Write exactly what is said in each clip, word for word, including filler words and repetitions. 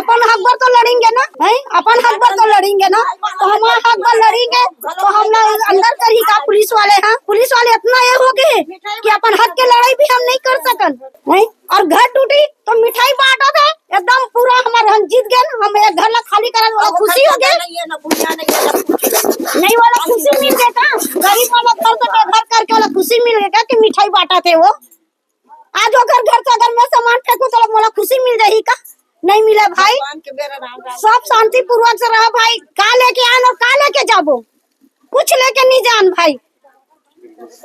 अपन हक बर तो लड़ेंगे ना, हैं? अपन हक बर तो लड़ेंगे ना, तो हमारा हक बर लड़ेंगे तो हम लोग अंदर कर ही का पुलिस वाले हैं? पुलिस वाले इतना ये हो गए कि अपन हक के लड़ाई भी हम नहीं कर सकन, हैं? और घर टूटी तो मिठाई बांटत हे, एकदम पूरा हमारे हम जीत गए ना, हम एक घर ला खाली करन वाला खुशी हो गए। नहीं वाला खुशी मिल गए का? गरीब वाला घर तो घर करके वाला खुशी मिल गए का कि मिठाई बांटत हे वो। आज ओकर घर से अगर मैं सामान फेंकू तो मोला खुशी मिल जाही का? नहीं मिले भाई। भगवान के बेरा राम राम। सब शांति पूर्वक से रहो भाई। का लेके आन और का लेके जाबो? कुछ लेके नहीं जान भाई।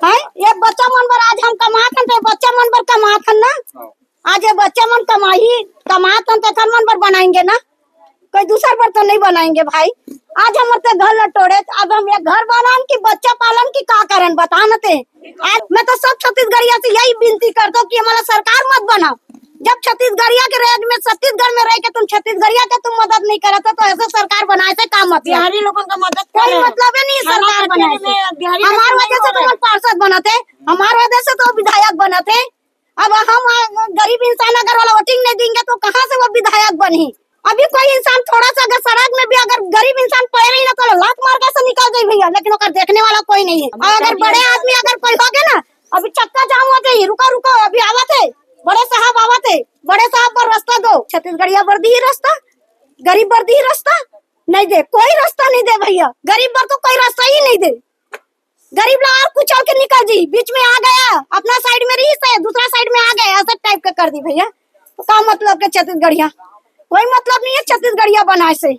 हैं? ये बच्चा मन बर आज हम कमात हन, तो ये बच्चा मन बर कमात हन ना। आज ये बच्चा मन कमाही, कमात हन, तो एकर मन बर बनाएंगे ना। कोई दूसर बर तो नहीं बनाएंगे भाई। आज हमर ते घर ल टोड़े, अब हम ये घर बनान की बच्चा पालन की का करन, बता न ते। आज मैं तो सब छत्तीसगढ़िया से यही विनती करत हूँ कि हमारा सरकार मत बनाओ। जब छत्तीसगढ़िया के राज्य में, छत्तीसगढ़ में रह के तुम छत्तीसगढ़िया के तुम मदद नहीं करत हो, तो ऐसे सरकार बनाए से का मतलब? बिहारी लोगन का मदद कोई करे। मतलब ही नहीं है खाना सरकार बनाए से। बिहारी लोगन हमार वजह से तो पार्षद बनत हे, हमार वजह से तो विधायक बनत हे। अब हम, आ, गरीब इंसान अगर वाला वोटिंग नहीं देंगे तो कहाँ से वो विधायक बनही? अभी कोई इंसान थोड़ा सा अगर सड़क में भी अगर गरीब इंसान पड़े रही ना तो लात मार के से निकल जाए भैया, लेकिन ओकर देखने वाला कोई नहीं है। और अगर बड़े आदमी अगर कोई हो गए ना, अभी चक्का जाम होते ही, रुको रुको, अभी आवत है, बड़े साहब आवत है, बड़े साहब पर रास्ता दो। छत्तीसगढ़िया बर्दी ही रास्ता, गरीब बर्दी ही रास्ता नहीं दे, कोई रास्ता नहीं दे भैया, गरीब बर तो कोई रास्ता ही नहीं दे। गरीब ला और कुचल के निकल जी, बीच में आ गया, अपना साइड में रही से दूसरा साइड में आ गया, ऐसा टाइप का कर दी भैया। तो का मतलब के छत्तीसगढ़िया? कोई मतलब नहीं है छत्तीसगढ़िया बनाए से।